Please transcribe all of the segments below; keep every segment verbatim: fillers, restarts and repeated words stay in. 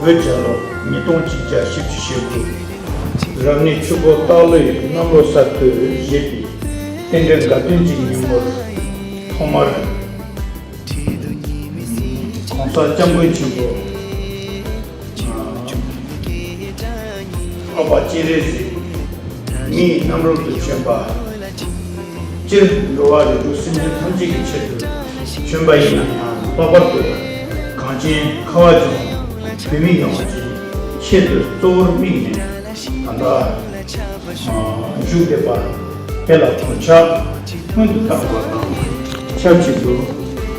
བོད་རྒྱལ་ལོ་ཉིས་སྟོང་གཅིག་བརྒྱ་བཞི་བཅུ་ཞེ་དགུ། རབ་གནས་ཆུ་འབོ་སྟག་ལོའི་གནམ་ལོ་གསར་དུ་བཞད་པའི་རྟེན་འབྲེལ་དགའ་སྟོན་གྱི་ཉིན་མོར། ཐོག་མར་༸གོང་ས་༸སྐྱབས་མགོན་ཆེན་པོ་འཕགས་པ་སྤྱན་རས་གཟིགས། མིའི་རྣམ་རོལ་དུ་བྱོན་པ། སྤྱིར་འགྲོ་བ་རིགས་དྲུག་སེམས་ཅན་ཐམས་ཅད་ཀྱི་ཆེད་དུ་བྱོན་པ་ཡིན་ན་ཡང་། ལྷག་པར་དུ་གངས་ཅན་ཁ་བ་ལྗོངས་བོད་མི་ཡོངས་ཀྱི་ཆེད་དུ་གཙོ་བོར་དམིགས་ནས་ད་ལྟ་བཞུགས་བསྡད་པ་དེ་ལ་དགོངས་འཆར་སྔོན་དུ་བཏང་བ་དང་ཆབས་ཅིག་ཏུ།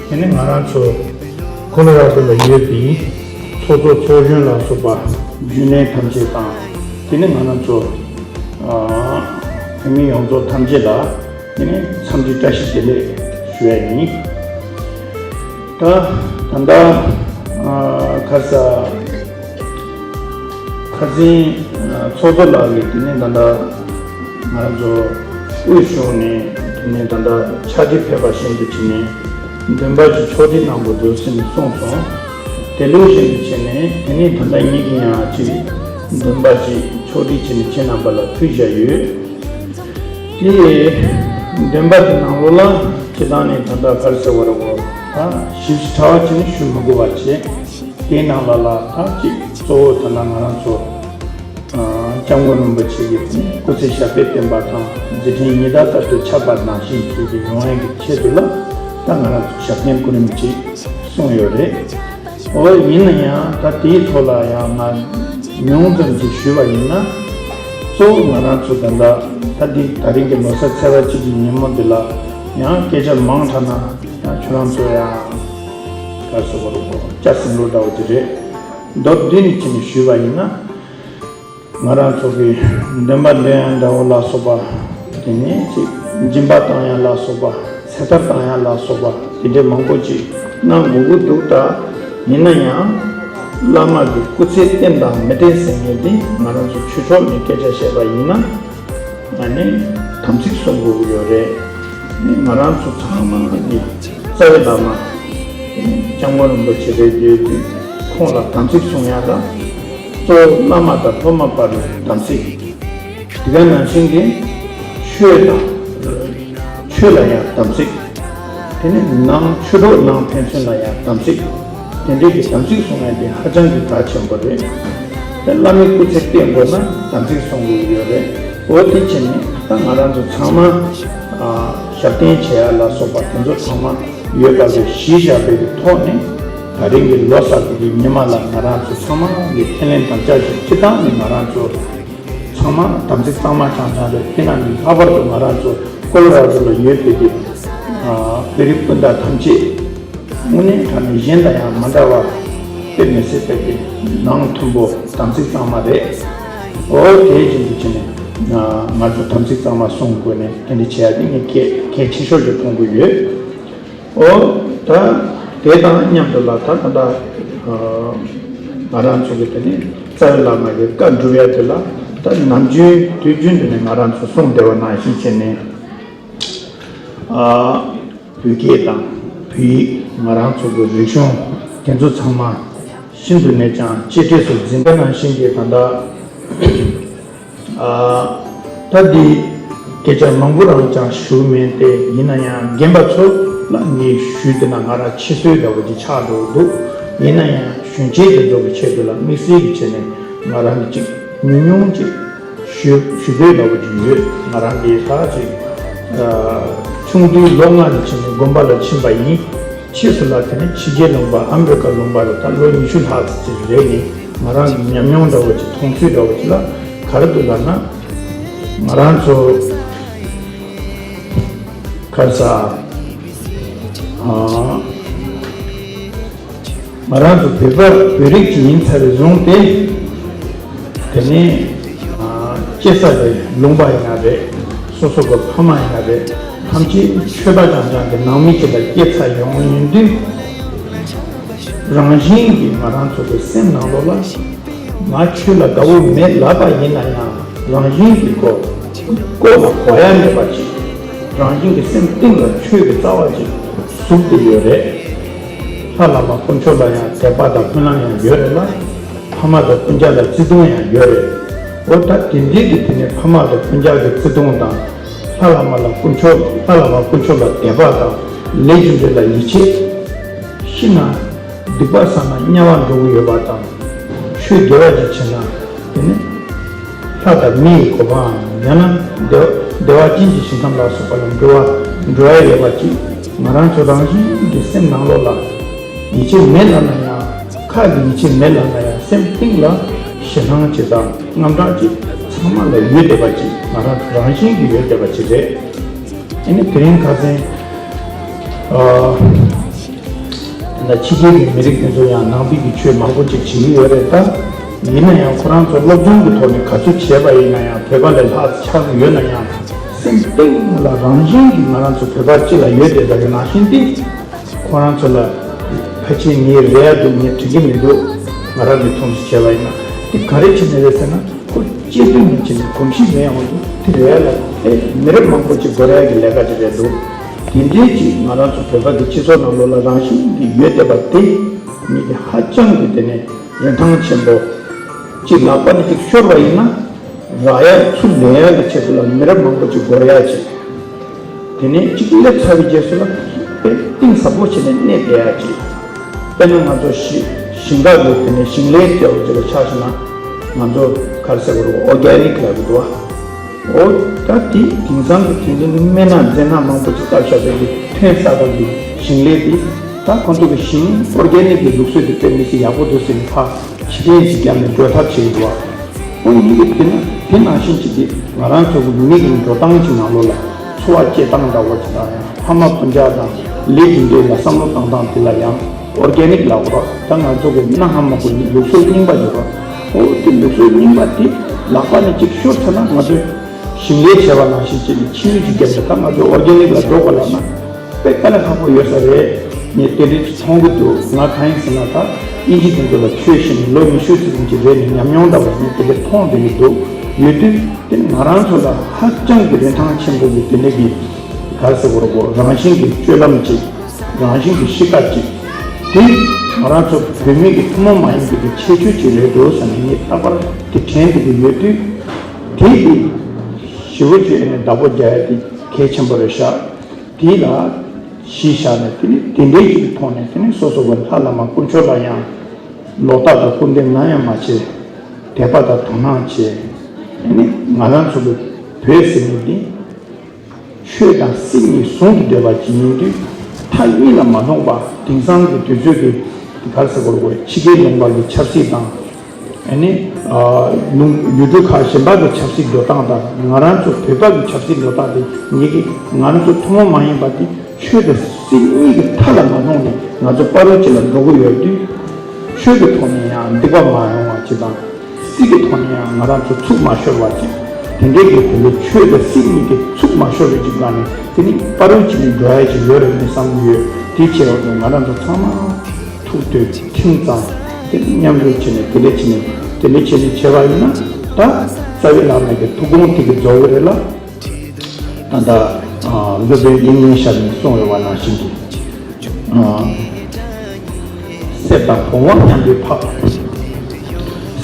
དེ་ནི་ང་རང་ཚོ་ཁོ་ལོ་ར་ཌོ་ལ་ཡོད་པའི་ཚོགས་གཙོ་ཚོགས་གཞོན་ལ་སོགས་པ་རྒྱུན་ལས་ཐམས་ཅད་དང་། དེ་ནི་ང་རང་ཚོ་བོད་མི་ཡོངས་རྫོགས་ཐམས་ཅད་ལ་དེ་ནི་འཚམས་འདྲི་བཀྲ་ཤིས་བདེ་ལེགས་ཞུ་ཡ་ཡིན། ད་ད་ལྟ་ཁ་ས་ཁ་སང་ཚོགས་གཙོ་ལགས་ཀྱིས་དེ་ནི་ད་ལྟ་ང་རང་ཚོ་དབུས་གཞུང་ནས་དེ་ནི་ད་ལྟ་ཕྱག་བྲིས་ཕེབས་པ་བཞིན་དུ་བྱས་ནས་འདོན་པ་ཅིག་ཕྱོགས་སྒྲིག་གནང་དགོས་འདུག་ཟེར་ནས་གསུངས་སོང་། དེ་ལུགས་བཞིན་དུ་བྱས་ནས་དེ་ནི་ད་ལྟ་ངེད་ཀྱིས་ཡང་ཅིག་འདོན་པ་ཅིག་ཕྱོགས་སྒྲིག་བྱས་ནས་ཁྱེད་རྣམ་པ་ལ་ཕུལ་བཞག་ཡོད། དེ་འདོན་པ་དེ་ནང་ལོགས་ལ་སྤྱིར་བཏང་ནས་ད་ལྟ་ག་རེ་ཟེར་བ་རེད་གོ། ད་ཞིབ་ཕྲ་བ་ཅིག་ནི་ཞུ་མི་དགོས་པ་བྱས། དེའི་ནང་ལ་ལ་ད་ཅིག་གཙོ་བོ་ད་ལྟ་ང་རང་ཚོ་ཨ་སྐྱབས་མགོན་རིན་པོ་ཆེ་གི་སྐུ་ཚེ་ཞབས་པད་བརྟན་པ་དང་མཛད་འཕྲིན་ཉི་ཟླ་ལྟར་དུ་ཁྱབ་པ་ནང་བཞིན་བྱས་ཏེ་ཡོང་ཡག་གི་ཆེད་དུ་ལ་ད་ང་རང་ཚོ་ཞབས་བརྟན་སྐུ་རིམ་ཅིག་གསུངས་ཡོད་རེད། འོ་ཡིན་ན་ཡང་ད་དེའི་ཐོག་ལ་ཡང་ང་ཉུང་ཙམ་ཅིག་ཞུས་པ་ཡིན་ན། གཙོ་བོ་ང་རང་ཚོ་ད་ལྟ་ད་འདི་ད་རིང་གི་ལོ་གསར་ཚེས་པ་གཅིག་གི་ཉིན་མོ་འདི་ལ་ཡང་སྐད་ཆ་མང་དྲགས་ན་ཡང་ཁྱོད་རང་ཚོ་ཡང་ག་རེ་ཟེར་དགོས་རེད་གོ། སྐྱག་ཟིང་ལོ་འདྲ་བོ་ཅིག་རེད། མདོར་བསྡུས་ནས་ཅིག་ནས་ཞུས་པ་ཡིན་ན། ང་རང་ཚོ་གི་འདོན་པ་འདོན་ཡ་འདྲ་བོ་ལ་སོགས་པ། དེ་ནས་ཅིག་སྦྱིན་པ་བཏང་ཡ་ལ་སོགས་པ། ཚེ་ཐར་བཏང་ཡ་ལ་སོགས་པ་དེ་འདྲའི་མང་པོ་ཅིག་གནང་དགོས་ཀྱི་འདུག་ད་ཡིན་ན་ཡང་བླ་མ་གི་སྐུ་ཚེ་བརྟན་དང་མི་བརྟན་ཟེར་མཁན་དེ་ང་རང་ཚོ་ཆོས་ཕྱོགས་ནས་སྐད་ཆ་བཤད་པ་ཡིན་ན། ཨ་ནི་དམ་ཚིག་སྲུང་དགོས་ཀྱི་ཡོད་རེད། ཨ་ནི་ང་རང་ཚོ་ཚང་མ་གི་རྩ་བའི་བླ་མ་སྐྱབས་མགོན་རིན་པོ་ཆེ་རེད་ཡོད་དུས་ཁོང་ལ་དམ་ཚིག་སྲུང་ཡ་ལ་གཙོ་བོ་བླ་མ་དང་སློབ་མ་བར་ལ་དམ་ཚིག་དེ་ག་ནང་བཞིན་གྱི་ཆོས་དང་ཆོས་ལ་ཡང་དམ་ཚིག་དེ་ནས་ནང་ཆོས་གྲོགས་ནང་ཕན་ཚུན་ལ་ཡང་དམ་ཚིག་དེ་འདྲའི་གི་དམ་ཚིག་སྲུང་ཡ་དེ་ཧ་ཅང་གི་གལ་ཆེན་པོ་རེད། དེ་བླ་མའི་སྐུ་ཚེ་བརྟན་དགོས་ན་དམ་ཚིག་སྲུང་དགོས་ཀྱི་ཡོད་རེད། འོ་དེ་བྱས་ནས་ད་ང་རང་ཚོ་ཚང་མ་ཨ་ཞབས་བརྟན་བྱེད་ཡ་ལ་སོགས་པ་དེ་ཚོ་ཚང་མ་ཡོད་པ་ལས་གཞི་བཞག་པའི་གི་ཐོག་ནས་ད་རིང་གི་ལོ་གསར་པའི་གི་ཉི་མ་ལ་ང་རང་ཚོ་ཚང་མ་གི་ཁས་ལེན་དམ་བཅའ་ཞིག་སྤྱི་བཏང་ནས་ང་རང་ཚོ་ཚང་མ་དམ་ཚིག་གཙང་མ་རྐྱང་རྐྱང་རེད། དེ་ནང་གི་ལྷག་པར་དུ་ང་རང་ཚོ་ཀོ་ལོ་ར་ཌོ་ལ་ཡོད་པའི་གི་ཨ་བོད་རིགས་སྤུན་ཟླ་ཐམས་ཅད་དངོས་གནས་དྲང་གནས་གཞན་དང་ཡང་མ་འདྲ་བ་དཔེ་མི་སྲིད་པའི་གི་ནང་མཐུན་པོ་དམ་ཚིག་གཙང་མ་རེད། འོ་དེ་བཞིན་དུ་བྱས་ནས་ང་ཚོ་དམ་ཚིག་གཙང་མ་སྲུང་དགོས་ནས་དེ་འདྲ་བྱེད་ཡ་དེ་ངས་གལ་གལ་ཆེ་ཤོས་ཀྱི་མཐོང་གི་ཡོད། འོ་ད་དེ་དང་མཉམ་དུ་ལ་ད་ད་ལྟ་ང་རང་ཚོ་གི་དེ་ནས་རྩ་བའི་བླ་མ་གི་བཀའ་སྒྲུབ་ཡ་དེ་ལ་ད་ནམ་རྒྱུན་དུས་རྒྱུན་དུ་ནས་ང་རང་ཚོ་གསུངས་བསྡད་པ་ནང་བཞིན་བྱས་ནས་ཨ་བོད་སྐད་དང་བོད་ཡིག་ང་རང་ཚོ་གི་རིག་གཞུང་དེ་ཚོ་ཚང་མ་ཤིན་ཏུ་ནས་ཀྱང་གཅེས་སྤྲས་སུ་འཛིན་པ་ནང་བཞིན་གྱི་ད་ལྟ། ཨ་ད་འདི་སྐད་ཆ་མང་པོ་རང་ཅང་ཞུ་མེད་དེ། ཡིན་ན་ཡང་རྒན་པ་ཚོ་ལ་ངས་ཞུས་དེ་ན་ང་རང་ཕྱི་སོའི་འདྲ་བོ་ཅིག་ཆགས་འགྲོ་གི་འདུག་ཡིན་ན་ཡང་གཞོན་སྐྱེས་དེ་ཚོ་གི་ཆེད་དུ་ལ་དམིགས་བསལ་གྱི་ཆེད་ནས་ང་རང་གི་ཅིག་ཉུང་ཉུང་ཅིག་ཞུ་ཞུ་འདོད་འདྲ་བོ་ཅིག་ཡོད། ང་རང་གི་ད་ཅིག་ཨ་ཆུང་དུས་ལོ་ལྔ་ནས་ཕྱིན་ནས་དགོན་པ་ལ་ཕྱིན་པ་ཡིན། ཕྱིས་སུ་ལ་དེ་ནི་ཕྱི་རྒྱལ་ལུང་པ་ཨ་མི་རི་ཀ་ལུང་པ་ལ་ད་ལོ་ཉི་ཤུ་ལྷག་ཙམ་ཅིག་རེད་ནི། ང་རང་གི་ཉམས་མྱོང་འདྲ་བོ་ཅིག་མཐོང་ཚུལ་འདྲ་བོ་ཅིག་ལ་ག་རེ་འདུག་ལབ་ན། ང་རང་ཚོ་ག་རེ་ཟ། ཨ་ང་རང་ཚོ་བོད་པ་བོད་རིགས་ཅིག་ཡིན་ཚར་བའི་བཟུང་སྟེ། དེ་ནས་ཨ་སྐྱེས་ས་རེད། ལུང་པ་ཡིན་ན་རེད། སོ་སོ་གི་ཕ་མ་ཡིན་ན་རེད། ཐམས་ཅད་ཆོས་པ་རྐྱང་རྐྱང་གི་ནང་མི་ཅིག་ལ་སྐྱེས་ཚར་ཡོང་ཡིན་དུས། རང་བཞིན་གྱིས་ང་རང་ཚོ་གི་སེམས་ནང་ལོགས་ལ་ང་ཆོས་ལ་དགའ་བོ་མེད་ལབ་པ་ཡིན་ན་ཡང་། རང་བཞིན་གྱིས་ཀོ་ཀོ་ལ་གོ་ཡ་མེད་པ་ཅིག་རང་བཞིན་གྱི་སེམས་གཏིང་ལ་ཆོས་ཀྱི་རྩ་བ་ཅིག་ཟུག་བསྡད་ཡོད་རེད། ལྷ་བླ་མ་དཀོན་མཆོག་ལ་ཡང་དད་པ་དང་ཕན་ལམ་ཡང་ཡོད་རེད་ལ། ཕ་མ་དང་སྤུན་ཀྱག་ལ་བརྩེ་དུང་ཡང་ཡོད་རེད། འོ་ད་དེ་འདྲའི་གི་དེ་ནས་ཕ་མ་དང་སྤུན་ཀྱག་གི་བརྩེ་དུང་དང་། ལྷ་བླ་མ་ལ་དཀོན་མཆོག་ལྷ་བླ་མ་དཀོན་མཆོག་ལ་དད་པ་དང་། ལས་རྒྱུ་འབྲས་ལ་ཡིད་ཆེས། ཤི་ན་སྡིག་པ་བསགས་ན་དམྱལ་བ་འགྲོ་གི་ཡོད་པ་དང་། ཆོས་དགེ་བ་ཅིག་བྱས་ན་དེ་ནི་ལྷ་དང་མི་ཡི་གོ་འཕང་། ཡང་ན་བདེ་བ་བདེ་བ་ཅན་གྱི་ཞིང་ཁམས་ལ་སོགས་པ་ལ་འགྲོ་བ་འགྲོ་ཡ་ཡོད་པ་ཅིག་ང་རང་ཚོ་རང་བཞིན་གྱི་སེམས་ནང་ལོགས་ལ་ཡིད་ཆེས་མེད་ལབ་ན་ཡང་། ཁ་གི་ཡིད་ཆེས་མེད་ལབ་ན་ཡང་། སེམས་གཏིང་ལ་ཞེད་སྣང་ཅིག་དང་དངངས་སྐྲག་ཅིག་ཚང་མ་ལ་ཡོད་བསྡད་པ་ཅིག་ང་རང་ཚོ་རང་བཞིན་གྱིས་ཡོད་བསྡད་པ་ཅིག་རེད། ཨ་ནི་དེ་རིང་ཁ་སང་ཨ་ད་ཕྱི་རྒྱལ་གྱི་མི་རིགས་དེ་ཚོ་ཡང་ནང་པའི་གི་ཆོས་མང་པོ་ཅིག་བྱེད་ཀྱི་ཡོད་རེད་ད། ཡིན་ན་ཡང་ཁོ་རང་ཚོ་སློབ་སྦྱོང་གི་ཐོག་ནས་ག་ཚོད་བྱས་པ་ཡིན་ན་ཡང་། བོད་པ་ལས་ལྷག་ཆགས་ཀྱི་ཡོད་ན་ཡང་། སེམས་གཏིང་ལ་རང་བཞིན་གྱིས་ང་རང་ཚོ་བོད་པ་སྤྱི་ལ་ཡོད་བསྡད་པ་ཡིན་ནང་བཞིན་ཏེ། ཁོ་རང་ཚོ་ལ་ཕལ་ཆེར་ངའི་རེ་ཡ་འདུག་ངས་དྲན་གྱི་མི་འདུག་ང་རང་གིས་མཐོང་ཆུང་བྱས་པ་ཡིན་ན། དེ་ག་རེ་བྱས་ནས་རེད་ཟེར་ན། ཁོ་སྐྱེས་དུས་ནས་བྱས་ནས་གོམས་གཤིས་མེད་ཡོང་དུས། དེ་རེད་ལ། ཨེ་མི་རབས་མང་པོ་ཅིག་འགོར་ཡ་གི་ལས་ཀ་ཅིག་རེད་འདུག་དེ་འདྲའི་ཅིག་ང་རང་ཚོ་བོད་པ་གི་སྤྱི་ཚོགས་ནང་ལོགས་ལ་རང་བཞིན་གྱིས་ཡོད་བསྡད་པ་དེ་ཉིད་དེ་ཧ་ཅང་གི་དེ་ནས་རིན་ཐང་ཆེན་པོ། ཅིག་ལག་པ་ནས་ཅིག་ཤོར་བ་ཡིན་ན། རག་ཡ་ཚུར་ལེན་ཡ་གི་ཆེད་དུ་ལ་མི་རབས་མང་པོ་ཅིག་འགོར་ཡ་ཅིག་དེ་ནས་གཅིག་སླེབས་ཚར་བའི་རྗེས་སུ་ལ་དཔེ་གཏིང་ཟབ་པོ་བྱས་ནས་གནས་བསྡད་ཡ་ཅིག་དཔེར་ན་ང་ཚོ་ཞི་ཞིང་ཁ་གི་དེ་ནས་ཞིང་ལས་ཟེར་བ་ཅིག་ལ་ཆ་བཞག་ན། ང་ཚོ་ག་རེ་ཟེར་དགོས་རེད། ཨོར་ཀེ་ནིག་ལབ་ཀྱི་འདུག་བ། འོ་ད་དེ་དེང་སང་གི་དེང་དུས་སྨན་སྣ་རྫས་སྣ་མང་པོ་ཅིག་བཏབ་བཞག་པའི་གི་ཐོན་ས་དང་གི་ཞིང་ལས་དེ། ད་ཁོང་ཚོ་གི་ཞིང་ཨོར་ཀེ་ནིག་གི་ལུགས་སྲོལ་དེ་དཔེ་མི་སྲིད་ཡག་པོ་འདུག་ཟེར་ནས་ཕར་ཕྱིར་འཐེན་ཅིག་བརྒྱབ་ནས་འགྲོ་ཐབས་བྱེད་ཀྱི་འདུག་བ། འོ་ཡིན་གྱི་དེ་ན་དེ་ནང་བཞིན་ཅིག་གིས་ང་རང་ཚོ་གི་མི་གི་འགྲོ་སྟངས་ཀྱི་ནང་ལོགས་ལ་འཚོ་བ་སྐྱེལ་སྟངས་འདྲ་བོ་ཅིག་དང་། ཡང་ཕ་མ་སྤུན་ཀྱག་དང་ལས་ཀྱི་འབྲེལ་ལ་བསམ་བློ་བཏང་སྟངས་དེ་ལ་ཡང་ཨོར་ཀེ་ནིག་ལབ་དགོས་རེད། ད་ང་ཚོ་གི་གནའ་སྔ་མོ་གི་ལུགས་སྲོལ་རྙིང་པ་ཡོད་རེད། འོ་དེ་ལུགས་སྲོལ་རྙིང་པ་དེ་ལག་པ་ནས་ཅིག་ཤོར་ཚར་ན། ང་ཚོས་ཞིང་ལས་བྱས་པ་ནང་བཞིན་བྱས་ནས་ཕྱི་ཡུལ་གྱི་རྒྱབ་ལ་ད་ང་ཚོས་ཨོར་ཀེ་ནིག་ལ་འགྲོ་དགོས་ལབ་ན། དཔེ་དཀའ་ལས་ཁག་པོ་ཡོད་ས་རེད། ངས་དེ་འདྲ་ཅིག་མཐོང་གི་འདུག་ང་གང་ཡིན་ཟེར་ན། ད་དབྱིན་ཇི་དེ་ཚོ་ལ་ཆོས་ཤེས་ནས་ལོ་ཉི་ཤུ་ཙམ་ཅིག་རེད་ནས་ཉམས་མྱོང་འདྲ་བོ་ངས་དེ་འདྲ་མཐོང་བསྡད་ཀྱི་འདུག་ཡོད་དུས་དེ་ང་རང་ཚོ་ལ་ཧ་ཅང་གི་རིན་ཐང་ཆེན་པོ་གི་དེ་འདྲ་གི་ག་རེ་ཟེར་དགོས་རེད་གོ། རང་བཞིན་གྱི་སྤྱོད་ལམ་ཅིག་རང་བཞིན་གྱི་གཤིས་ཀ་ཅིག་དེ་ང་རང་ཚོ་བོད་མི་གི་ཐུན་མོང་མ་ཡིན་པའི་གི་ཁྱད་ཆོས་ཅིག་རེད་འདུག་ཟེར་ནས་ངས་རྟག་པར་དེ་དྲན་བསྡད་ཀྱི་ཡོད་དུས། དེ་གི་ཞེ་པོ་ཅིག་ཨ་ནི་བདག་པོ་རྒྱག་ཡ་དེ་གལ་ཆེན་པོ་རེད་ཤག་དེ་ལ་གཞི་བཞག་ནས། དེ་ནི་དེ་འདྲའི་ཅིག་གི་ཐོག་ནས་དེ་ནི་སོ་སོ་གི་ལྷ་བླ་མ་དཀོན་མཆོག་ལ་ཡང་ལོག་ལྟ་དང་སྐུར་འདེབས་ནམ་ཡང་མ་བྱེད། དད་པ་དང་དོ་སྣང་བྱེད། དེ་ནི་ང་རང་ཚོ་གི་བོད་ཟེར་མཁན་འདི་ཆོས་དང་སྲིད་གཉིས་ཟུང་དུ་འབྲེལ་བ་ཅིག་ཡིན་དུས། མཐའ་གཉིས་ལ་མ་ལྷུང་བ། དེང་སང་གི་དུས་ཚོད་ཀྱི་ག་རེ་ཟེར་དགོས་རེད་གོ། ཕྱི་རྒྱལ་ལུང་པ་གི་ཆབ་སྲིད་དང་། ཨ་ནི་ཨ་ལུང་ཡུལ་གྲུ་ཁག་གཞན་པ་གི་ཆབ་སྲིད་འགྲོ་སྟངས་དང་། ང་རང་ཚོ་བོད་པ་གི་ཆབ་སྲིད་འགྲོ་སྟངས་དེ་གཉིས་ཀྱི་ང་རང་ཚོ་ཐུན་མོང་མ་ཡིན་པ་དེ། ཆོས་དང་སྲིད་གཉིས་ཀྱི་མཐའ་ལ་མ་ལྷུང་ནས་ང་ཚོ་བར་དུ་གཅིག་ལ་འགྲོ་གི་ཡོད་དུས། ཆོས་ཀྱི་ཐོག་ནས་ཡང་སྡིག་པ་མ་ཡོང་བ་ཅིག་དང་། སྲིད་ཀྱི་ཐོག་ནས་ཡང་ང་རང་ཚོ་ཚུགས་མ་ཤོར་བ་ཅིག་དེ་འདྲའི་གི་དེ་འདྲའི་ཆོས་དང་སྲིད་གཉིས་ཀྱི་ཚུགས་མ་ཤོར་བའི་ཅིག་སྒང་ནས། དེ་ནི་བར་དུ་གཅིག་ནས་འགྲོ་ཡ་ཅིག་ཡོད་རེད་མི་བསམ་གྱི་ཡོད། དེ་བྱས་པ་དང་ང་རང་ཚོ་ཚང་མ་ཐུགས་གཏད་ཁྲིམས་གཙང་དེ་མཉམ་རུབ་བྱས་ནས། དེ་འདྲ་བྱས་ནས་དེ་འདྲ་བྱས་ནས་བྱས་པ་ཡིན་ན། ད་རྩ་བའི་བླ་མ་གི་ཐུགས་དགོངས་དེ་གི་རྫོགས་ཀྱི་རེད་ལ། ད་ལྟ་ཨ་སློབ་དཔོན་དབྱིག་གཉེན་ཞབས་ནས་གསུངས་ཡོད་པ་ནང་བཞིན་གྱི། ཨ་སྲས་དང་བུ་དབང་མཉམ་པའི་འཕགས།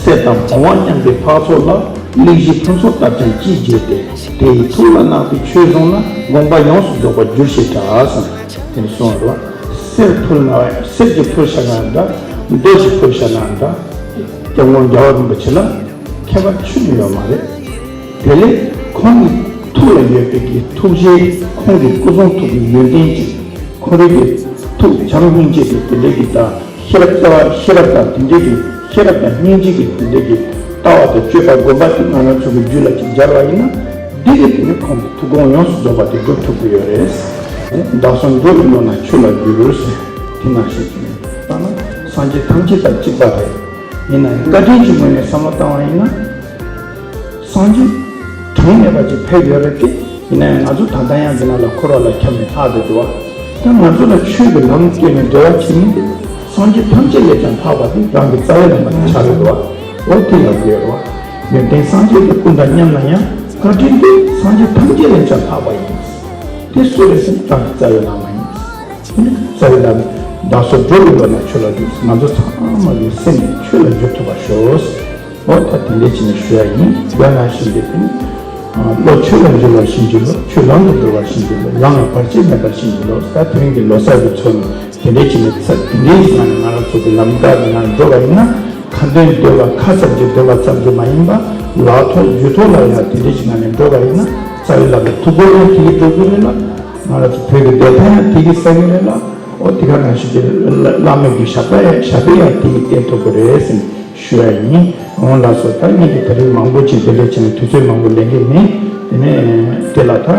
སྲས་དང་བུ་དབང་མཉམ་པའི་འཕགས་ཚོགས་ལ། གླིང་བཞི་ཕུན་ཚོགས་ལྟར་ཀྱང་ཅིས་བརྗོད་དེ། དེ་ཡི་ཐུགས་ལ་བརྣག་པའི་ཆོས་བཟུང་ན། དགོངས་པ་ཡོངས་སུ་རྫོགས་པར་འགྱུར་ཞེས་གྲགས་སམ། དེ་ནི་གསུངས་ཡོད་པ། གསེར་ཕུལ་ན་གསེར་གྱི་ཕུལ་བཞག་ན་འདྲ། རྡོ་ཞིག་ཕུལ་བཞག་ན་འདྲ། སྐྱབས་མགོན་རྒྱལ་བ་རིན་པོ་ཆེ་ལ་ཁྱད་པར་ཁྱོན་ནས་ཡོད་མ་རེད། དེ་ལས་ཁོང་གི་ཐུགས་ལ་ཡོད་པའི་གི་ཐུགས་རྗེ། ཁོང་གི་སྐུ་གསུང་ཐུགས་ཀྱི་ཡོན་ཏན་གྱིས། ཁོ་རའི་གི་ཐུགས་བྱམས་སྙིང་རྗེ་དེ་དེ་འདྲའི་གི་དང་། ཤེས་རབ་བརྩེ་བ། ཤེས་རབ་དང་དེ་འདྲའི་གི། ཤེས་རབ་དང་སྙིང་རྗེ་གི་དེ་འདྲའི་གི་ལྟ་བ་དང་སྤྱོད་པ་སྒོམ་པ་དེ་ང་རང་ཚོ་གི་རྒྱུད་ལ་ཅིག་སྦྱར་བ་ཡིན་ན། འདི་གི་དེ་ནི་ཁོང་གི་ཐུགས་དགོངས་ཡོངས་སུ་རྫོགས་པ་དེ་སྒྲུབ་ཐུབ་ཀྱི་ཡོད་རེད། བདག་སོགས་འགྲོ་བའི་ནང་ན་ཆོས་ལ་འགྱུར་ཟེར། དེ་ནང་བཞིན་གྱི་ལྟ་ན་སངས་རྒྱས་ཐམས་ཅད་དང་གཅིག་པ་རེད། ཡིན་ན་ཡང་བཀའ་དྲིན་གྱི་ངོས་ནས་བསམ་བློ་བཏང་བ་ཡིན་ན། སངས་རྒྱས་གྲངས་མེད་པ་ཅིག་ཕེབས་ཡོད་རེད་དེ། ཡིན་ན་ཡང་ང་ཚོ་ད་ལྟ་ཡང་འདི་ནང་ལ་འཁོར་བ་ལ་འཁྱམས་ནས་ལྷག་བསྡད་འདུག་བ། ད་ང་ཚོ་ལ་ཆོས་ཀྱི་ལམ་བསྟན་ནས་འབྲེལ་བ་བྱེད་མིན་དེ། སངས་རྒྱས་ཐམས་ཅད་ལས་ཀྱང་ལྷག་པ་དེ་རང་གི་རྩ་བའི་བླ་མ་དེ་ཆགས་ཡོད་འདུག་བ། འོ་དེ་ལ་དགོས་རེད་བ། ཡོན་ཏན་སངས་རྒྱས་དང་ཀུན་དང་མཉམ་ན་ཡང་། བཀའ་དྲིན་དེ་སངས་རྒྱས་ཐམས་ཅད་ལས་ཀྱང་ལྷག་པ་ཡིན། དེ་སུ་རེད་ཟེར་ན་རང་གི་རྩ་བའི་བླ་མ་ཡིན། རྩ་བའི་བླ་མ། བདག་སོགས་འགྲོ་བའི་བློ་རྣམས་ཆོས་ལ་འཇུག། ང་ཚོ་ཚང་མ་གི་སེམས་ནི་ཆོས་ལ་འཇུག་ཐུབ་པར་ཤོག། འོ་ད་དེ་འདྲའི་ཅིག་ནས་ཞུ་ཡ་ཡིན། དེ་ནང་བཞིན་གྱི་དེ་ནི་བློ་ཆོས་ལ་འཇུག་པར་བྱིན་གྱིས་རློབས། ཆོས་ལམ་དུ་འགྲོ་བར་བྱིན་གྱིས་རློབས། ལམ་ལ་བར་ཆད་མེད་པར་བྱིན་གྱིས་རློབས། ད་དེ་རིང་གི་ལོ་གསར་གྱི་ཚོགས་ནི་དེ་འདྲའི་ཅིག་ནས་ཚར། དེ་འདྲའི་ཅིག་ནང་ནས་ང་རང་ཚོ་གི་ལམ་ཁ་གི་ནང་འགྲོ་བ་ཡིན་ན། ཁ་འདོན་འདོད་པ། ཁ་ཙམ་གྱི་འདོད་པ་ཙམ་གྱིས་མ་ཡིན་པ། ལག་ཐོག་རྒྱུ་ཐོག་ལ་ཡང་དེ་འདྲའི་ཅིག་ནང་ནས་འགྲོ་བ་ཡིན་ན། རྩ་བའི་བླ་མའི་ཐུགས་ཁུར་ཡང་དེ་གིས་འགྲུབ་ཀྱི་རེད་ལ། ང་རང་ཚོ་བོད་ཀྱི་བདེན་མཐའ་ཡང་དེ་གིས་གསལ་གྱི་རེད་ལ། འོ་དེ་ག་ནང་བཞིན་གྱི་བླ་མའི་གི་ཞབས་པད་ཡང་ཞབས་པད་ཡང་དེ་གིས་བརྟན་ཐུབ་ཀྱི་རེད་ཟེར་ནས་ཞུ་ཡ་ཡིན། འོང་ལགས་སོ། ད་ངེད་ཀྱིས་ད་རིང་མང་པོ་ཅིག་དེ་འདྲ་བྱས་ནས་དུས་ཚོད་མང་པོ་ལེན་གྱི་མེད། དེ་ནས་དེ་ལ་ད་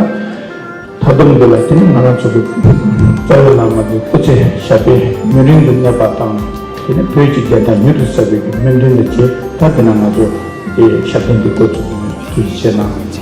ད་དུང་འདི་ལ་དེ་ནི་ང་རང་ཚོ་གི་རྩ་བའི་བླ་མ་གི་སྐུ་ཚེ་ཞབས་པད་ཡུན་རིང་དུ་གནས་པ་དང་། དེ་ནི་བོད་ཀྱི་བདེན་མཐའ་མྱུར་དུ་གསལ་བའི་གི་སྨོན་འདུན་དུ་བྱས། ད་དེ་ན་ང་ཚོ་དེ་ཞབས་བརྟན་གྱི་འགོ་ཚུགས་ཐུགས་རྗེ་ཆེ་གནང་།